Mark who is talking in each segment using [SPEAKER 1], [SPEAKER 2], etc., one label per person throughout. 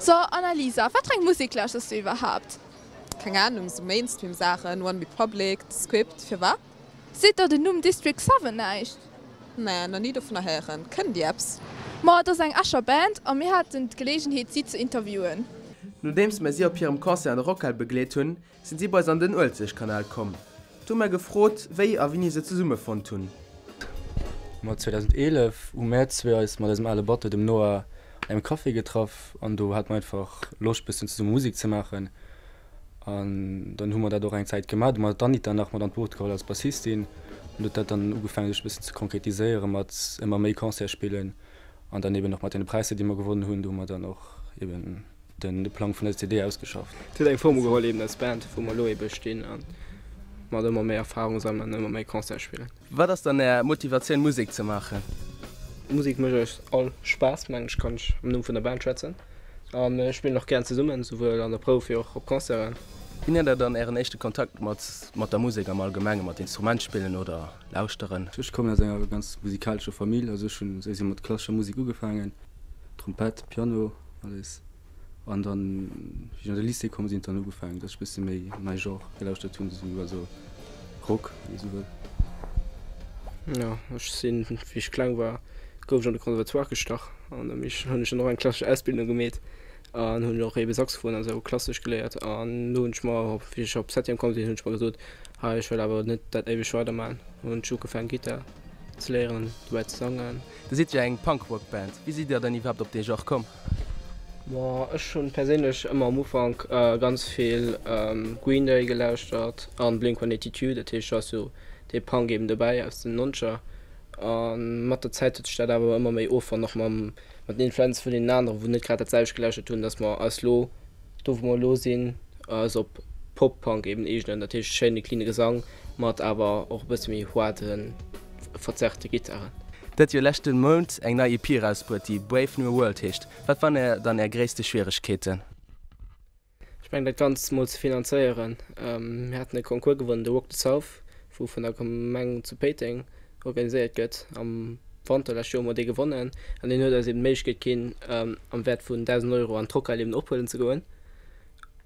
[SPEAKER 1] So, Annalisa, wat fir eng Musek lauschters du iwwerhaapt?
[SPEAKER 2] Keng Ahnung, sou Mainstream Saachen, One Republic, The Script, firwat?
[SPEAKER 1] Seet der den Numm District 7 näischt?
[SPEAKER 2] Nee, nach ni dovunner héieren. Kënnen déi eppes?
[SPEAKER 1] Ma et ass eng Escher Band a mir haten d'Geleegenheet si ze interviewen.
[SPEAKER 3] Nodeems mer si op hirem Concert an der Rockhal begleet hunn, sinn si bei eis an den Uelzechtkanal komm. Do hu mer gefrot, wéi a wéini se zesummefonnt hunn.
[SPEAKER 4] Ma 2011 hu mär zwee eis mat eisem ale Batteur, dem Noah, an engem Café getraff an do hate mer einfach Loscht bëssen zesumme Musek ze maachen. An dann hu mer dat och eng Zäit gemaach. Du hu mer d'Anita nach mat an d'Boot geholl als Bassistin. An huet dat dann ugefaangen sech e bëssen ze konkretiséieren mat ëmmer méi Concerte spillen an dann eben och mat deene Präisser déi mer gewonnen hunn. Do hu mer dann och eben de Plang vun der CD ausgeschafft.
[SPEAKER 5] Et huet eng Form ugeholl eben als Band, wou mer elo ebe stinn a mat ëmmer méi Erfarung sammeln an ëmmer méi Concerte spillen.
[SPEAKER 3] Wat ass dann Är Motivatioun Musek ze maachen?
[SPEAKER 5] Musek mécht eis all Spaass, mengen ech, kann ech am Numm vun der Band schwätzen. A mir spillen och gären zesummen, souwuel an der Prouf wéi och op Concerten.
[SPEAKER 3] Wéini hat der dann Ären éischte Kontakt mat mat der Musek am Allgemengen, mat Instrument spillen oder lauschteren?
[SPEAKER 4] Ech kommen aus enger ganz musikalescher Famill, also ech hunn souwisou mat klassescher Musek ugefaangen, Trompett, Piano, alles. An dann, wéi ech an de Lycée komm sinn, huet dann ugefaangen, dass ech e bësse méi mäi Genre gelauschtert hunn, esou, also Rock, wann ee sou wëll.
[SPEAKER 5] Jo, ech sinn, wéi ech kleng war, gouf ech an de Conservatoire gestach an da hunn ech dann och eng klassesch Ausbildung gemeet an hunn och eebe Saxophon an esou klassesch geléiert. An do hunn ech mer, wéi ech op Septième komm sinn, hunn ech mer gesot, hei ech wëll awer net dat éiweg weiderman. Hunn ech ugefaangen Gittar ze léieren, dobäi ze sangen.
[SPEAKER 3] Dir sidd jo eng Punk-Rock-Band. Wéi sidd Dir dann iwwerhaapt op dee Genre komm?
[SPEAKER 5] Bon, ech hunn perséinlech ëmmer am Ufank ganz vill Green Day gelauschtert an Blink 182, dat heescht do ass jo dee Punk eben dobäi aus den Nonzeger. A mat der Zäit huet sech dat awer ëmmer méi offonnt, och mam mat den Influenze vun deenen aneren, wou net grad dat selwecht gelauschtert hunn, dass mer eis lo do wou mer elo sinn, eis op Pop-Punk eben eegnen, dat heescht schéine cleane Gesang mat awer och e bësse méi haarde verzerrte Gittaren.
[SPEAKER 3] Dir hutt jo leschte Mount eng nei EP erausbruet, déi Brave New World heescht. Wat waren är dann är gréisste Schwieregkeeten?
[SPEAKER 5] Ech mengen dat Ganzt mol ze finanzéieren. Mir haten e Concours gewonnen, de Rock the South, wou vun der Gemeng zu Péiteng organiséiert gëtt. Am Wanter lescht Joer hu mer dee gewonnen an deen huet eis eben d'Méiglechkeet ginn, am Wäert vun 1.000 Euro an d'Rockhal eben ophuelen ze goen.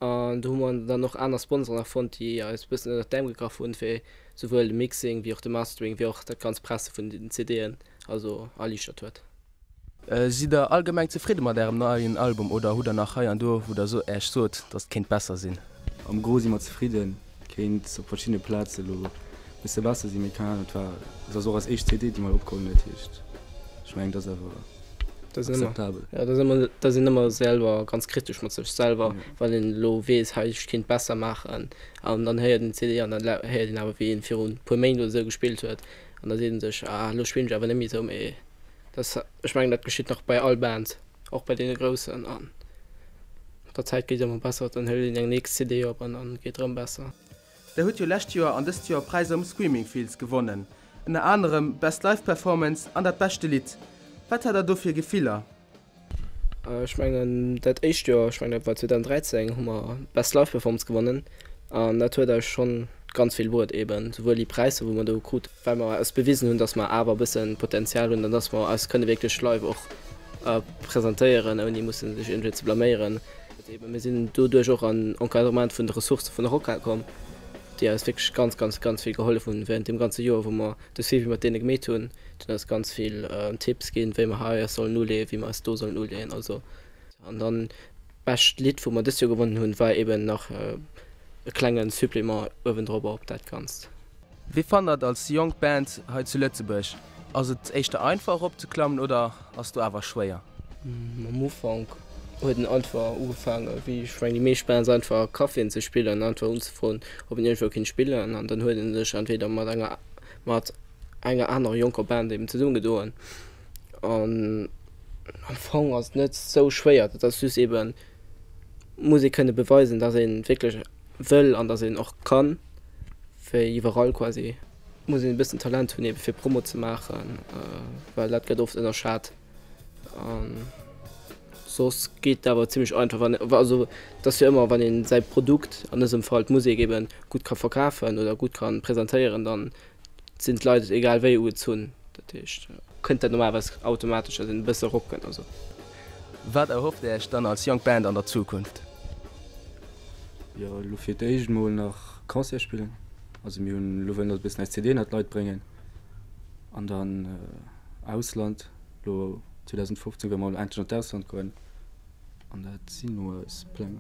[SPEAKER 5] An do hu mer dann och aner Sponsoren nach fonnt, déi eis e bëssen ënnert d'Äerm gegraff hunn, fir souwuel de Mixing wéi och de Mastering wéi och dat ganz Presse vun den CDen also erliichtert huet.
[SPEAKER 3] Sidd der allgemeng zefridde mat ärem neien Album oder hutt der nach hei an do wou der Äech sot, dass et kéint besser sinn?
[SPEAKER 4] Am Gros si mer zefridden, kéint op verschiddene Plaze lo bësse besser sinn, mee keng Ahnung, et war, et ass och eis éischt CD déi mer opgeholl hunn, dat heescht ech mengen et ass awer akzeptabel.
[SPEAKER 5] Jo, dat ass ëmmer, dat ass een ëmmer selwer ganz kritesch mat sech selwer, wann een elo weess, hei ech kéint besser maachen an dann héiert een d'CD an dann héiert een awer wéi een virun e puer Méint oder esou gespillt huet an da seet een sech, ah elo spillen ech awer net méi esou, mee Dat, ech mengen, dat geschitt nach bei all Band, och bei deene groussen. A mat der Zäit geet et ëmmer besser, dann hëlt een eng nächst CD op an dann geet et erëm besser.
[SPEAKER 3] Der hutt jo lescht Joer an dëst Joer Präisser um Screaming Fields gewonnen, ënner anerem Best Live Performance an dat beschte Lidd. Wat hat der do fir Gefiller?
[SPEAKER 5] Ech mengen dat éischt Joer, ech mengen dat war 2013, hu mer Best Live Performance gewonnen an dat huet eis schonn ganz vill bruet eben, souwuel déi Präisser wou mer do kruten, well mer eis bewisen hunn, dass mer awer e bëssen Potenzial hunn an dass mer eis kënne wierklech live och presentéieren ouni mussen sech iergendwéi ze blaméieren. Eben mir sinn doduerch och an Encadrement vun de Ressourcë vun der Rockhal komm, déi eis wierklech ganz, ganz, ganz vill gehollef hunn während deem ganze Joer wou mer de Suivi mat deene gemeet hunn. Déi hunn eis ganz vill Tipps ginn, wéi mer hei eis sollen uleeën, wéi mer eis do sollen uleeën. Also an dann d'bescht Lidd wou mer dëst Joer gewonnen hunn, war eben nach e klenge Supplément uewendrop op dat Ganzt.
[SPEAKER 3] Wéi fannt der et als jonk Band hei zu Lëtzebuerg? Ass et éischter einfach erop ze klammen oder ass do awer schwéier?
[SPEAKER 5] Am Ufank huet en einfach ugefaangen, wéi ech mengen déi meescht Bands, einfach Caféen ze spillen, einfach unzefroen ob een iergendwou kéint spillen an dann huet en sech entweder mat enger mat enger anerer jonker Band eben zesummegedoen an am Fong ass et net sou schwéier, dat ass just eben muss ee kënne beweisen, dass ee wierklech wëll an dass een och kann, wéi iwwerall quasi, muss een e bëssen Talent hunn ebe fir Promo ze maachen, well dat gëtt oft ënnerschat. A soss geet et awer zimmlech einfach, wann, also et ass jo ëmmer, wann ee säi Produkt, an dësem Fall d'Musek eben, gutt ka verkafen oder gutt ka presentéieren, dann sinn d'Leit egal wéi ugezunn. Dat heescht, kënnt dat normalerweis automatesch, dass een e bësse erop kënnt. Also.
[SPEAKER 3] Wat erhofft Dir Iech dann als jonk Band an der Zukunft?
[SPEAKER 4] Jo, elo fir d'éischt mol nach Concert spillen. Also mir hunn elo wëllen e bëssen eis CD ënnert d'Leit bréngen an dann Ausland. Elo 2015 wëlle mer endlech an d'Ausland goen an dat sinn elo eis Pläng.